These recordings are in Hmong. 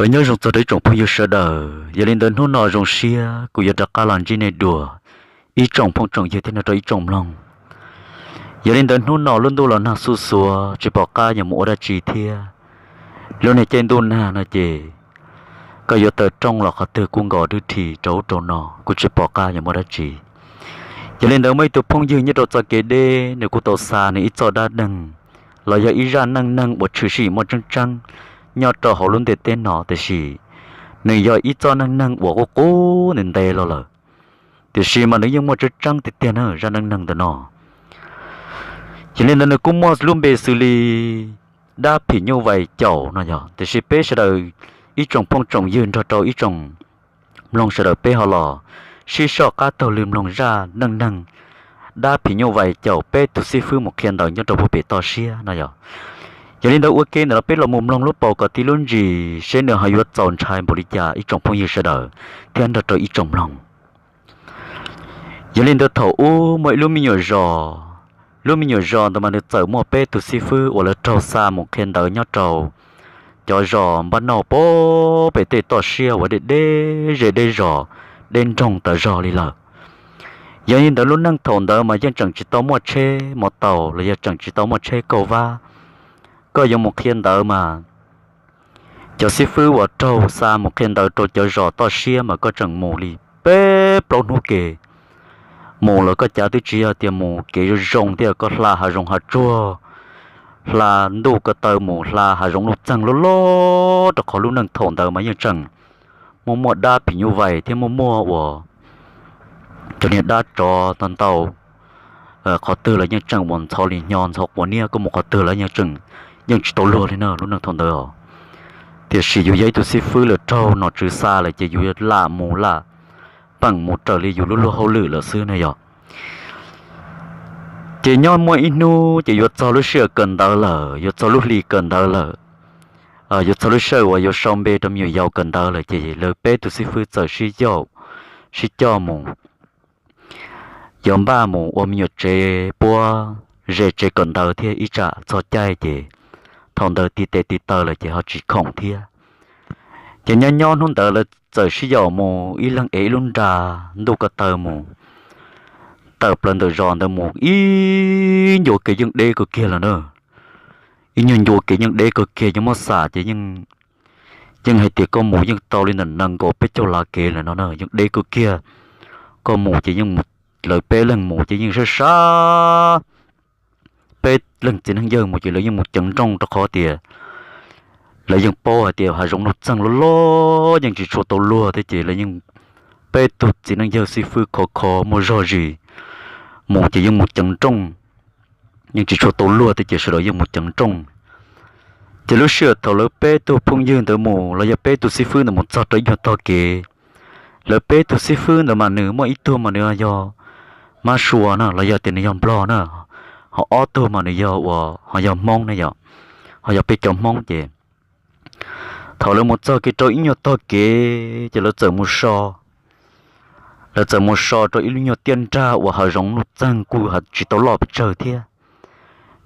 Nyob zoo txog rau ib tsoom phooj ywg sawv daws, yog li ntawd hnub no zoo siab kuv yuav rov qab los ntsib nej dua ib tsoom phooj tsoom ywg thiab nrog rau ib tsoom mloog. Yog li ntawd hnub no lub ntuj los nag xuj xuav tsis pom qab yuav mus ua dab tsi thiab. Lub niag caij ntuj nag no ces koj yuav taws rooj los qhov twg kuj nkos dwb rhi rau ub rau no kuj tsis pom qab yuav muaj dab tsi. Yog li ntawd muaj ib tug phooj ywg nyob rau txoj kev deb nws kuj tau xa nws ib txoj dab neeg los yog ib zaj neej neeg uas tshwm sim muaj tseeb tseeb nyob rau hauv lub ntiaj teb no, tiam sis nws yog ib txoj neej neeg uas qub qub ntev ntev los lawm, tiam sis mas nws yeej muaj tseeb tseeb tiag tiag na zaj neej neeg ntawm no. Yog li ntawd nws kuj muaj lub npe xws li dab phim nyuj vais caum no yog, tiam sis peb sawv daws ib tsoom phooj tsoom ywg nrog rau ib tsoom mloog sawv daws peb ho los sib soj qab taug lw mloog zaj neej neeg dab phim nyuj vais caum peb tug xib fwb mus qhia ntawv nyob rau puag pem toj siab no yog. Yog li ntawd ua ke ntawm no peb los mus mloog lub paus kom tib lub ntsis seb nws ho yuav txaus ntshai npaum li cas ib tsoom phooj ywg sawv daws thiab nrog rau ib tsoom mloog. Yog li ntawd thaum ub muaj ib lub me nyuam zos, lub me nyuam zos ntawd mas nws txawm muaj peb tug xib fwb uas lawv raug xa mus qhia ntawv nyob rau cov zos npaj nauj puag pem tej toj siab uas deb deb zej deb zos, deb nroog tas zog li lawm. Yog li ntawd lub neej thaum ntawd mas yeej tseem tsis tau muaj tsheb mos taus los yog tseem tsis tau muaj tsheb kauj vab. Koj yuav mus qhia ntawv mas cov xib fwb uas raug xa mus qhia ntawv rau cov zos toj siab mas koj tseem mus li peb plaub hnub ke. Mus los koj cav twb tsis yog tias mus kev zoo zoo thiab, koj hla hav zoov hav tsuag, hla ntuj ko taw mus hla hav zoov nuj txeeg loj loj, rau qhov lub neej thaum ntawd mas yeej tseem muaj muaj dab phim nyuj vais thiab muaj muaj uas cov niag dab tsov ntau ntau. Qhov twg los yeej tseem mus ntxhov li nyo ntxhov quav niab, koj mus qhov twg los yeej tseem, yeej tsis tau luag li na lub neej thaum ntawd os. Tiam sis yus yog ib tug xib fwb lawm raug nom tswv xa lawm ces yus lam mus lam peem mus raws li yus lub luag hauj lwm lawm xwb ne yog. Ces nyob muaj ib hnub ces yuav txog lub sij hawm kawm ntawv lawm, yuav txog lub hli kawm ntawv lawm, yuav txog lub sij hawm uas yuav sau npe rau me nyuam yaus kawm ntawv lawm ces lawv peb tug xib fwb txawm sib yaum, sib coj mus yuav npaj mus ua me nyuam tsev puab ze tsev kawm ntawv thiab ib tsam txog caij ces thaum ntawd tiv tes tiv taw lawm ces ho tsis khoom thiab. Ces nyob nyob hnub ntawd lawv txawm sib yaum mus ib leeg ev ib lub nra ntuj ko taw mus tawm plaws ntawm zos ntawd mus ib ncua kev yeej deb kawg kiag lawm na. Ib nyuag ncua kev yeej deb kawg kiag, yeej muab xam ces yeej hais tias koj mus yeej tau li ntawm nees nkaum peb caug lav kev lawm no na, yeej deb kawg kiag. Koj mus ces yeej mus, lawv peb leeg mus ces yeej sab sab, peb leeg txiv neej yawg mus ces lawv yeej mus ceev nrooj rau qhov tias lawv yeej paub hais tias hav zoov nuj txeeg loj loj yeej tsis tshua tau luag thiab ces lawv yeej, peb tug txiv neej yawg xib fwb khov kho muaj zog zis, mus ces yeej mus ceev nrooj, yeej tsis tshua tau luag thiab ces sawv daws yeej mus ceev nrooj. Ces lub sij hawm thaum lawv peb tug phooj ywg ntawd mus los yog peb tug xib fwb ntawd mus txog rau ib nyuag tog kev, lawv peb tug xib fwb ntawd mas nws muaj ib tug mas nws yog Mab Sua na los yog tias nws yog Nplog na, ho ob tug mas nws yog uas ho yog Hmoob ne yom, ho yog peb cov Hmoob ces thaum lawv mus txog kev rau ib nyuag tog kev ces lawv txawm mus so, lawv txawm mus so rau ib lub nyuag tiaj nrag uas hav zoov nuj txeeg kuj tsis tau loj pes tsawg thiab.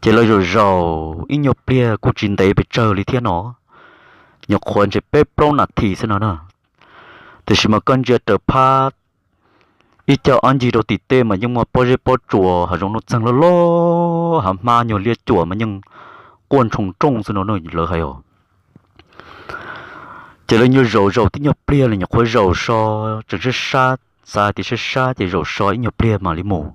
Ces lawv zaum zaum ib nyuag pliag kuj tsis ntev pes tsawg li thiab no, nyuam qhuav ntshe peb plaub nas this xwb no na. Tiam sis mas koj ntsia raws phab ib co ob ncig rau tim tej mas yeej muaj pob zeb pob tsuas hav zoov nuj txeeg loj loj, hav hmab nyuag liab cuam mas yeej quaj ntshoo nrooj xwb no na lawv hais os. Ces lawv nyuag zaum zaum tib nyuag pliag li nyuam qhuav zaum so, tseem sab sab, xav tias sab sab ces zaum so ib nyuag pliag mam li mus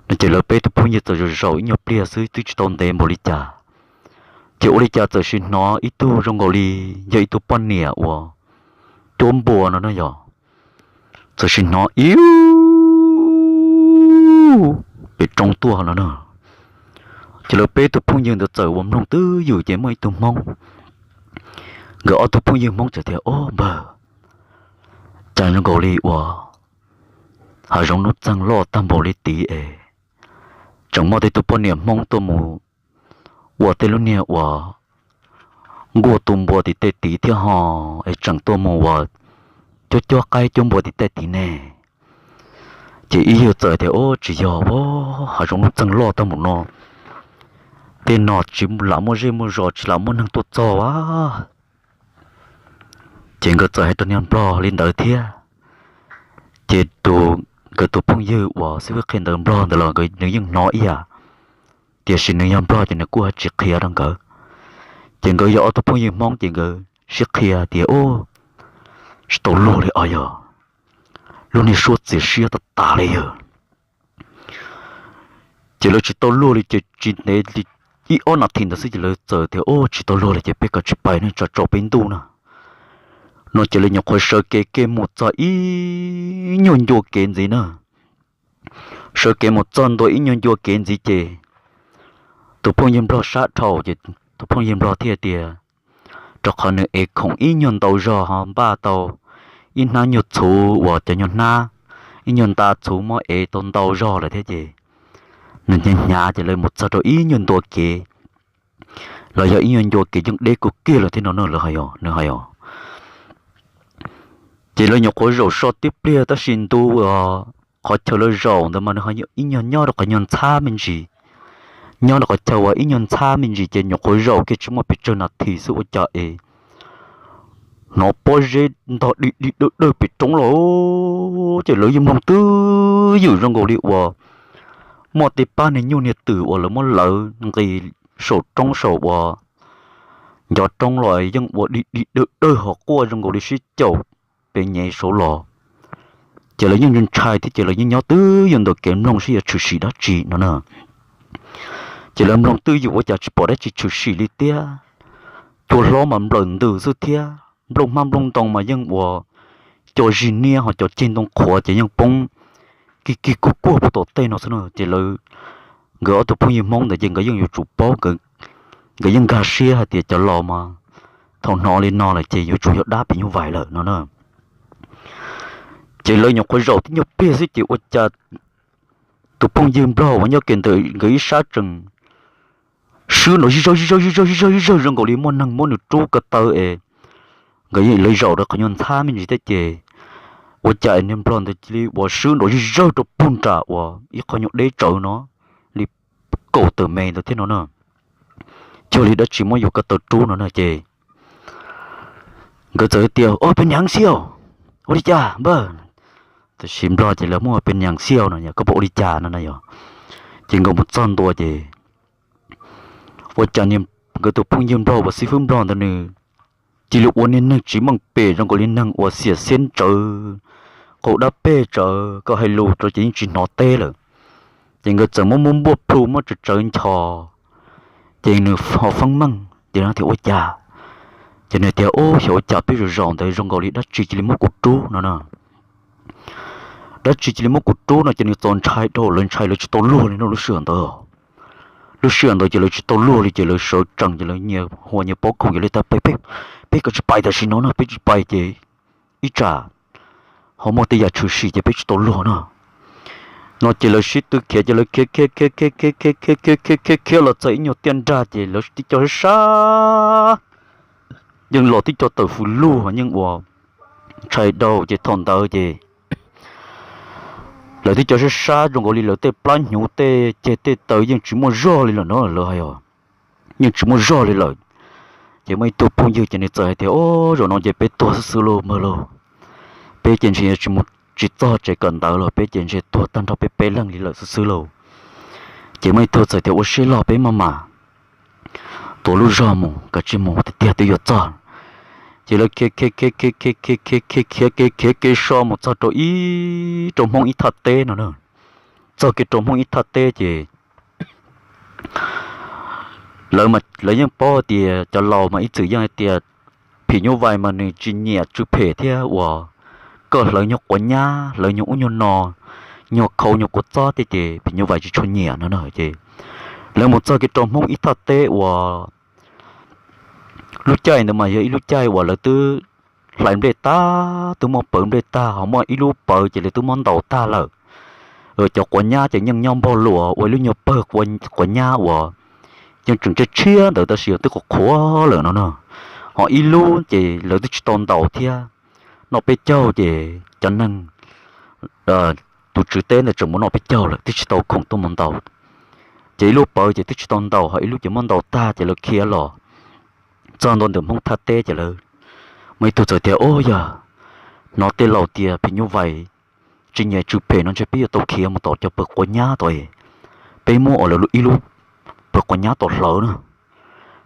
no ces lawv peb tug phooj ywg txawm zaum zaum ib nyuag pliag xwb twb tsis tau ntev npaum li cas, ces ua li cas txawm sim hnov ib tug zoo nkaus li yog ib tug poj niam uas cuab npua no na yog, txawm sim hnov ib pem roob tuaj no na. Ces lawv peb tug phooj ywg ntawd txawm ua mloog twb ywm ces muaj ib tug Hmoob, nkawd ob tug phooj ywg Hmoob txawm tias, Ob npawg, cas zoo nkaus li uas hav zoov nuj txeeg loj tag npaum li tid es tseem muaj tej tug poj niam Hmoob tuaj mus ua tej lub niag uas nkuaj tu npua tim tej tid thiab ho, es tseem tuaj mus uas cuab cuab qaib cuab npua tim tej tid ne. Ces ib yawg txawm tias, Ob, tsis yog, hav zoov nuj txeeg loj tag npaum no, tej no tsis lam muaj zej muaj zos tsis lam muaj neeg tuaj txog a. Ces nkawd txawm hais rau niag nplog li ntawd thiab. Ces tus, nkawd tus phooj ywg uas xib fwb qhia ntawv nplog ntawd los nws yeej hnov ib yam, tiam sis nws yog nplog ces nws kuj tsis qhia rau nkawd. Ces nkawd yog ob tug phooj ywg Hmoob ces nkawd sib qhia tias, Ub, tsis tau luag li os yog, lub niag suab txias siab tas tas li yog. Ces lawv tsis tau luag li ces tsis ntev li ib ob nas this ntawd xwb ces lawv txawm tias, Ub, tsis tau luag li ces peb kav tsij pais ne, tsam tsaus peb ntuj na. No ces lawv nyuam qhuav sawv kev kiag mus txog ib nyuag ncua kev ntxiv na. Sawv kev mus txog ntua ib nyuag ncua kev ntxiv ces tus phooj ywg nplog sab dhau ces tus phooj ywg nplog thiaj tias, rau qhov nws ev khoom ib nyuag ntau zog ho npaj tau ib hnab nyuag txhuv uas cov nyuag hnab, ib nyuag nta txhuv muab ev tau ntau zog lawm thiab ces nws hnyav hnyav ces lawv mus txog rau ib nyuag ntua kev los yog ib nyuag ncua kev yeej deb kawg kiag lawm thiab no na, lawv hais os, nws hais os. Ces lawv nyuam qhuav zaum so tib pliag tab sis ntu, qhov chaw lawv zaum ntawd mas nws ib nyuag nyob rau qhov nyuag ntxhab me ntsis, nyob rau qhov chaw uas ib nyuag ntxhab me ntsis ces nyuam qhuav zaum kiag tsis muaj pes tsawg nas this xwb ua cas es hnov pob zeb ntog dig dig dawg dawg pem roob los. Ces lawv yeej mloog twb ywm zoo nkaus li uas muaj tej pab niag nyuj niag twm uas lawv muab lawv nqis saum roob saum uas ncov roob los yeej ua dig dig dawg dawg ho quaj zoo nkaus li sib caum pem nyem saud los. Ces lawv yeej ntshai thiab ces lawv yeej nyob twb ywm ntawm kev mloog saib yuav tshwm sim dab tsi no na. Ces lawv mloog twb ywm ua cas tsis pom dab tsi tshwm sim li thiab. Cua hlob mas nplawm ntws xwb thiab nplooj hmab nplooj ntoo mas yeej ua co zig niab ho cov ceg ntoo qhuav ces yeej poob kig kig kuj kuag puag tom tej no xwb na. Ces lawv, nkawd ob tug phooj ywg Hmoob ntawd ces nkawd yeej yuav tsum paub, nkawd yeej nkag siab hais tias cov laus mas thaum hnov li no lawm ces yuav tsum yog dab phim nyuj vais lawm no na. Ces lawv nyuam qhuav zaum tib nyuag pliag xwb ces ua cas tus phooj ywg nplog uas nyob kiag ntawm nkawd ib sab tseem swb nrov zij zawg zij zawg zij zawg zij zawg zij zawg zoo nkaus li muaj neeg muab nws rub ko taw es nkawd lawv zaum rau qhov nyuag ntxhab me ntsis thiab ces ua cas niag nplog ntawd cia li ua swb nrov zij zawg rau puag nram uas ib qho nyuag deb tsawv no li kaum tawm me ntawd thiab no na. Cuag li dab tsi muab yus ko taw rub no na ces nkawd txawm tias, Ua pes niam xiau, ua li cas npawg? Tiam sis nplog ces lawv muab ua pes niam xiau no yog koj puas ua li cas no na yog. Ces nkawd mus txog ntua ces ua cas nkawd tus phooj ywg nplog uas xib fwb nplog ntawd nws cia li ua niag neeg tsis meej pem zoo nkaus li neeg uas xiam xiab tsawv, qaug dab peg tsawv, koj hais lus rau ces yeej tsis hnov teb lawm. Ces nkawd txawm muab muab npuaj plhu muab tsawv tsawv nchos, ces nws ho feeb meej ces no tias, Ua cas? Ces nws tias, Ub, xyov ua cas peb zaum zaum ntawd zoo nkaus li dab tsi cia li muab kuv rub no na. Dab tsi cia li muab kuv rub no ces nws txaus ntshai dhau lawv ntshai lawv tsis tau luag li no lub sij hawm ntawd. Lub sij hawm ntawd ces lawv tsis tau luag li ces lawv sawv tsees ces lawv nyias hua nyias pob khoom ces lawv tias, Peb, peb kav tsij pais tam sim no no, peb tsis pais ces ib tsam ho muaj tej yam tshwm sim ces peb tsis tau luag no. No ces lawv sib tw khiav ces lawv khiav khiav khiav khiav khiav khiav khiav khiav khiav khiav los txog ib nyuag tiaj nrag ces lawv tib co sab sab, yeej los tib co tawm fws lug yeej ua ntshai dhau ces thaum ntawd ces lawv tib co sab sab zoo nkaus li lawv tej plab hnyuv tej ceg tej taw yeej tsis muaj zog li lawm no lawv hais os. Yeej tsis muaj zog li lawm. Ces muaj ib tug phooj ywg ces nws txawm hais tias, Ub, zaum no ces peb tuag xwb xwb lauj npawg lauj. Peb ces ntshe tsis mus tsis txog tsev kawm ntawv los peb ces ntshe tuag tag nrho peb peb leeg li lawm xwb xwb lauj. Ces muaj ib tug txawm tias, Ua siab loj, peb maj mam tuav lub zog mus, kav tsij mus tiag tiag twb yuav txog. Ces lawv khiav khiav khiav khiav khiav khiav khiav khiav khiav kev khiav kev so mus txog rau ib rau Hmoob ib thaj teb no na. Txog kev rau Hmoob ib thaj teb ces lawv, lawv yeej paub tias cov laus mas ib txwm yeej hais tias phim nyuj vais mas nws tsis nyiam tsw phem thiab uas koj hlawv nyuag quav nyab, hlawv nyuag ub nyuag no, nyuag khau nyuag kua txob tej ces phim nyuj vais tsis tshua nyiam no na. Ces lawv mus txog kev rau Hmoob ib thaj teb uas lub caij ntawd mas yog ib lub caij uas lawv twb hlais nplej tag, twb muab pawv nplej tag, ho muaj ib lub pawv ces lawv twb muab ntaus tag lawm. Cov quav nyab ces yeej nyob npog luas ua ib lub nyuag pawg quav nyab uas yeej tseem tshiab tshiab ntawd tab sis twb qhuav qhuav lawm no na. Ho ib lub ces lawv twb tsis tau ntaus thiab, noj peb caug ces cov neeg, tus tswv teb ntawd tseem mus noj peb caug lawm twb tsis tau khoom tuaj mus ntaus. Ces ib lub pawv ces twb tsis tau ntaus, ho ib lub ces muab ntaus tag ces lawv khiav los txog ntua ntawm Hmoob thaj teb ces lawv Muaj ib tug txawm tias, Ub, yog hnov tej laus tias phim nyuj vais tsis nyiam tsw phem no ntshe peb yuav tau khiav mus tom cov pawg quav nyab tod es peb muab ua lawv ib lub pawg quav nyab tod hlawv na,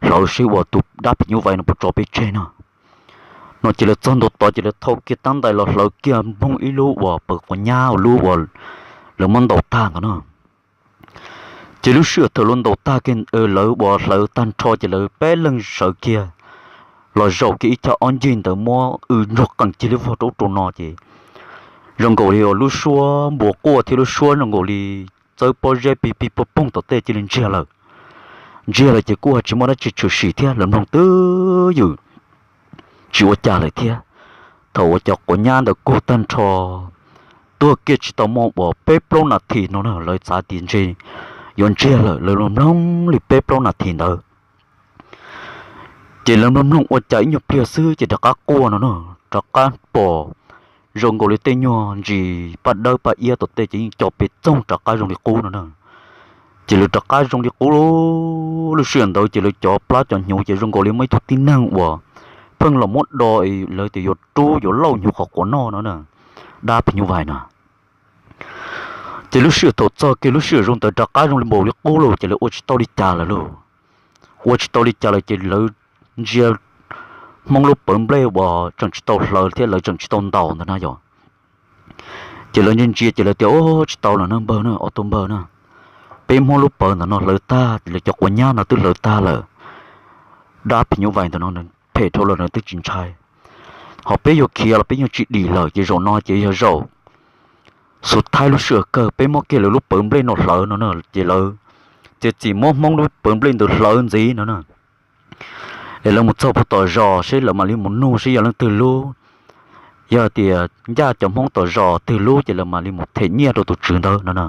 hlawv seb uas tus dab phim nyuj vais no puas tso peb tseg no. No ces lawv txog ntua tod ces lawv thau kiag tab ntais los hlawv kiag Hmoob ib lub uas pawg quav nyab uas lub uas lawv muab ntaus tag ntawd na. Ces lub sij hawm thaum lawv ntaus tag kiag, lawv uas hlawv tag nrho ces lawv peb leeg sawv kiag los zaum kiag ib chaj ob ncig ntawd muab w nrog qees kiag li vog rau ub rau no ces zoo nkaus li uas lub suab npua quaj thiab lub suab zoo nkaus li txawb pob zeb pig pig poog poog tom tej cia li ntsiag lawm. Ntsiag lawm ces kuj tsis muaj dab tsi tshwm sim thiab, lawv mloog twb ywm tsis ua cas lawm thiab. Thaum uas cov quav nyab ntawd kug tag nrho tuag kiag tsis tau muaj uas peb plaub nas this no na, lawv xav tias ntshe yuav ntsiag lawm, lawv mloog li peb plaub nas this ntawd. Ces lawv mloog mloog ua cas ib nyuag pliag xwb ces rov qab quaj no na, rov qab pom zoo nkaus li tej nyuag ntsis paj dawb paj iab tom tej ces yeej co pes txoog rov qab zoo li qub no na. Ces lawv rov qab zoo li qub lub sij hawm ntawd ces lawv cov plab cov hnyuv ces zoo nkaus li muaj ib tug tib neeg uas pheej los muab do, lawv tias yuav rub yuav lauj hnyuv qhov quav noj no na, dab phim nyuj vais na. Ces lub sij hawm thaum txog kiag lub sij hawm zoo ntawd rov qab zoo li npaum li qub lawm ces lawv ua tsis tau li cas lawm lauj. Ua tsis tau li cas lawm ces lawv ntsia Hmoob lub pawv nplej uas tseem tsis tau hlawv thiab lawv tseem tsis tau ntaus ntawd na yog. Ces lawv ntsia ntsia ces lawv tias, Ub, tsis tau lawm na npawg na, ob tug npawg na, peb Hmoob lub pawv ntawm no hlawv tag, lawv cov quav nyab no twb hlawv tag lawm, dab phim nyuj vais ntawm no nws phem dhau lawm nws twb tsis ntshai, ho peb yuav khiav los peb yeej tsis dim lawm ces zaum no ces yog zaum xub thawj lub sij hawm kawg peb muab kiag lawv lub pawv nplej no hlawv no na. Ces lawv txiav txim muab Hmoob lub pawv nplej ntawd hlawv ntxiv no na. Es lawv mus txog puag tom zos seb lawv mam li mus nug seb yog leej twg lub, yog tias ncaj cov Hmoob tom zos twg lub ces lawv mam li mus them nyiaj rau tus tswv ntawd no na.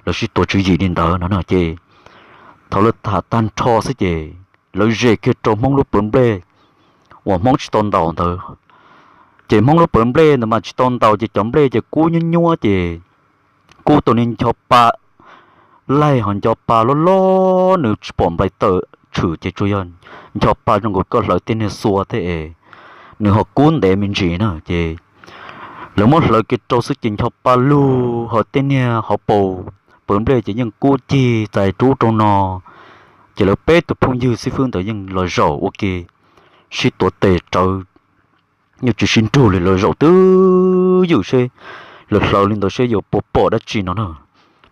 Lawv sib tuav tswv yim li ntawd no na ces thaum lawv tham tag nrho xwb ces lawv zes kiag rau Hmoob lub pawv nplej uas Hmoob tsis tau ntaus ntawd. Ces Hmoob lub pawv nplej ntawd mas tsis tau ntaus ces cov nplej ces kub nyuab nyuab ces kub tau niag ncho pa laig ho ncho pa loj loj, nws tsis pom nplaim tawm tshwm ces tsuas yog ncho pa zoo nkaus koj hlawv tej niag xua thiab es nws ho kub ntev me ntsis na. Ces lawv muab hlawv kiag rau xwb ces ncho pa lug ho tej niag hauv paus pawv nplej ces yeej kub cig txais rau ub rau no. Ces lawv peb tus phooj ywg xib fwb ntawd yeej los zaum ua ke sib tuav tes rawv, yeej tsis sib nrug li, lawv zaum twb ywm seb lawv hlawv li ntawd seb yuav puas pom dab tsi no na,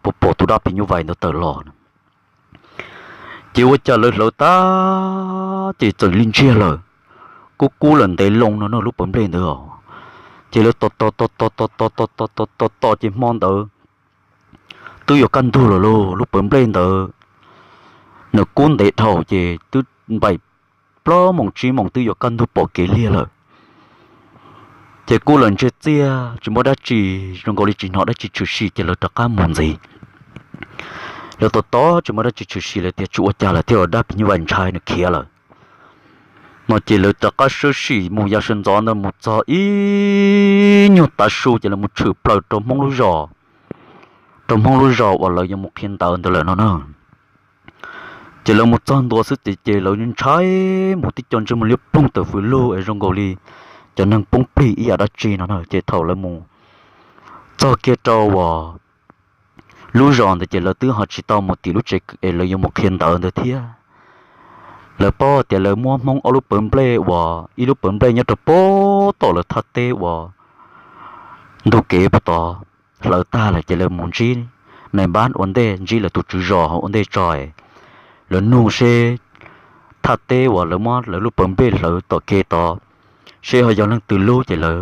puas pom tus dab phim nyuj vais ntawd tawm los. Ces ua cas lawv hlawv tag ces txawm li ntsiag lawm, kub kub lawm ntev loo no na lub pawv nplej ntawd os. Ces lawv tos tos tos tos tos tos tos tos tos ces hmo ntawd twb yuav kaj ntug lawm lauj, lub pawv nplej ntawd nws kub ntev dhau ces twb npaim plaub moos tsib moos twb yuav kaj ntug pom kev liag lawm. Ces kub lawm ntsiag txiag tsis muaj dab tsi, zoo nkaus li tsis hnov dab tsi tshwm sim ces lawv rov qab mus ntxiv. Lawv tos tos tsis muaj dab tsi tshwm sim lawm tias tsis ua cas lawm thiab, dab phim nyuj vais ntshai nws khiav lawm no ces lawv rov qab sawv tsees mus ya sawv ntxov ntawd mus txog ib nyuag tav su ces lawv mus tshwm plaws rau Hmoob lub zos, rau Hmoob lub zos uas lawv yuav mus qhia ntawv ntawd lawm no na. Ces lawv mus txog ntua xwb ces lawv ntshai mus tib co ntsej muag liab ploog tawm fws lug es zoo nkaus li cov neeg poob plig ib yam dab tsi no na. Ces thaum lawv mus txog kiag rau uas lub zos ntawd ces lawv twb ho tsis tau mus tim lub tsev es lawv yuav mus qhia ntawv ntawd thiab. Lawv paub tias lawv muab Hmoob ob lub pawv nplej uas ib lub pawv nplej nyob rau puag tom lawv thaj teb uas ntug kev puag tod hlawv tag lawm ces lawv mus ntsib nais npab ua ntej, ntsib lawv tus tswv zos ua ntej tso. Lawv nug seb thaj teb uas lawv muab lawv lub pawv nplej hlawv tom kev tod seb ho yog leej twg lub ces lawv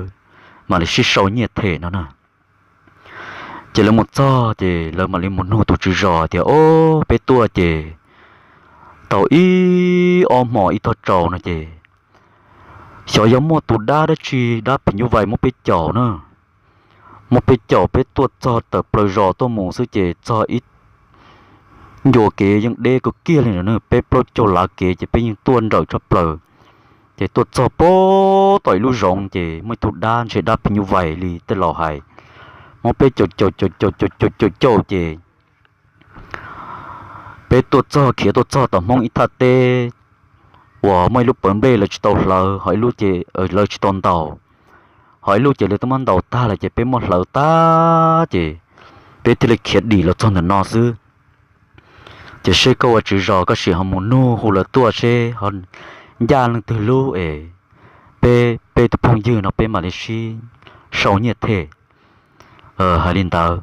mam li sib sau nyiaj them no na. Ces lawv mus txog ces lawv mam li mus nug tus tswv zos tias, Ob, peb tuaj ces tau ib ob hmos ib thoj tsaus no ces xyov yog muaj tus dab dab tsi, dab phim nyuj vais muab peb caum na, muab peb caum peb tuaj txog tawm plaws zos tuaj mus xwb ces txog ib ncua kev yeej deb kawg kiag li na, peb plaub caug lav kev ces peb yeej tuaj nrawm tshaj plaws. Ces tuaj txog puag tom ib lub zoov ces muaj ib tug dab ntshe dab phim nyuj vais li tej laus hais, muab peb caum caum caum caum caum caum caum ces peb tuaj txog, khiav tuaj txog tom Hmoob ib thaj teb uas muaj ib lub pawv nplej lawv tsis tau hlawv, ho ib lub ces lawv tsis tau ntaus, ho ib lub ces lawv twb muab ntaus tag lawm ces peb muab hlawv tag ces peb thiaj li khiav dim los txog ntawm no xwb. Ces seb koj ua tswv zos koj sim ho mus nug hu lawv tuaj seb ho ncaj leej twg lub es peb, peb tus phooj ywg no peb mam li sib sau nyiaj them. Hais li ntawd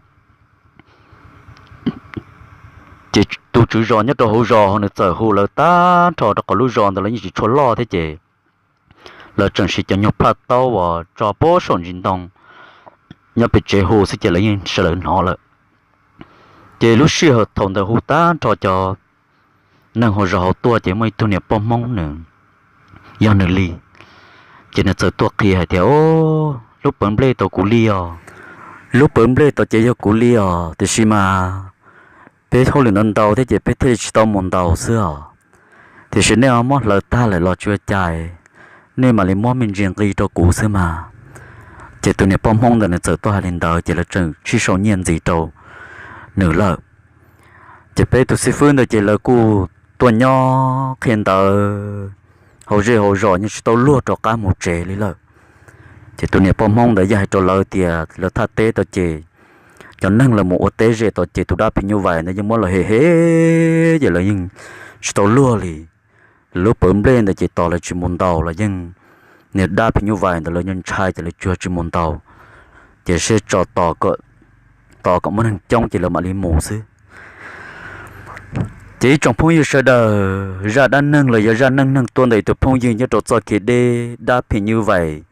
ces tus tswv zos nyob rau hauv zos ho nws txawm hu lawv tag nrho rau qhov lub zos ntawd lawv yeej tsis tshua loj thiab ces lawv tseem siv cov nyuag plaj taub uas tso puag saum ntsis ntoo nyob pem tsev hu xwb ces lawv yeej sawv daws hnov lawm. Ces lub sij hawm thaum ntawd hu tag nrho cov neeg hauv zos hauv tuaj ces muaj ib tug niam poj Hmoob nws yog nws li, ces nws txawm tuaj qhia hais tias, Lub pawv nplej tod kuv li os, lub pawv nplej tod ces yog kuv li os, tiam sis mas peb hauj lwm ntau ntau thiab ces peb thiaj li tsis tau mus ntaus xwb os. Tiam sis nej ho muab hlawv tag lawm los tsis ua cas, nej mam li muab me ntsis nqi rau kuv xwb mas. Ces tus niam poj Hmoob ntawd nws txawm tuaj hais li ntawd ces lawv tseem sib sau nyiaj ntxiv rau nws lawm. Ces peb tus xib fwb ntawd ces lawv kuj tuaj nyob qhia ntawv hauv zej hauv zos nyob tsis tau luag rov qab mus tsev li lawm. Ces tus niam poj Hmoob ntawd yeej hais rau lawv tias lawv thaj teb tod ces cov neeg lawv mus ua teb ze tod ces tus dab phim nyuj vais ntawd yeej muab lawv hem hem ces lawv yeej tsis tau luag li. Lub pawv nplej ntawd ces tos lawv tsis mus ntaus los yeej, niag dab phim nyuj vais ntawd lawv ntshai ces lawv tsuas tsis mus ntaus, ces seb tso tos kom muaj neeg coob ces lawv mam li mus xwb. Ces ib tsoom phooj ywg sawv daws, zaj dab neeg los yog zaj neej neeg tuaj ntawm ib tug phooj ywg nyob rau txoj kev deb dab phim nyuj vais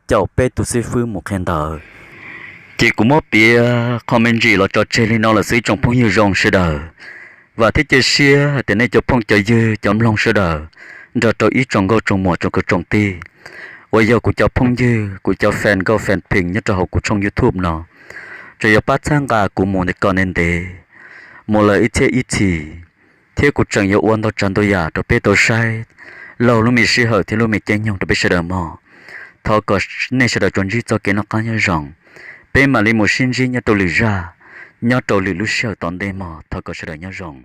caum peb tus xib fwb mus qhia ntawv. Ces kuv muab piav qho me ntsis los tso tseg li no lawm xwb ib tsoom phooj ywg zoo sawv daws. Vam thiab cia siab hais tias nej cov phooj cov ywg cov mloog sawv daws nrog rau ib tsoom nkauj tsoom muam tsoom kwv tsoom tij uas yog kuv cov phooj ywg kuv cov fan nkauj fan phim nyob rau hauv kuv tshooj YouTube no, tsuas yog pab txhawb nqa kuv mus kom ntev ntev, mus lawm ib txhiab ib txhis, thiab kuv tseem yuav ua ntau tsav ntau yam rau peb tau saib laug lub me sij hawm thiab lub me caij nyoog rau peb sawv daws mog. Thov kom nej sawv daws tsuas ntsib txoj kev noj qab nyob zoo, peb mam li mus sib ntsib nyob rau lwm zaj, nyob rau lwm lub sij hawm tom ntej mog. Thov kom sawv daws nyob zoo.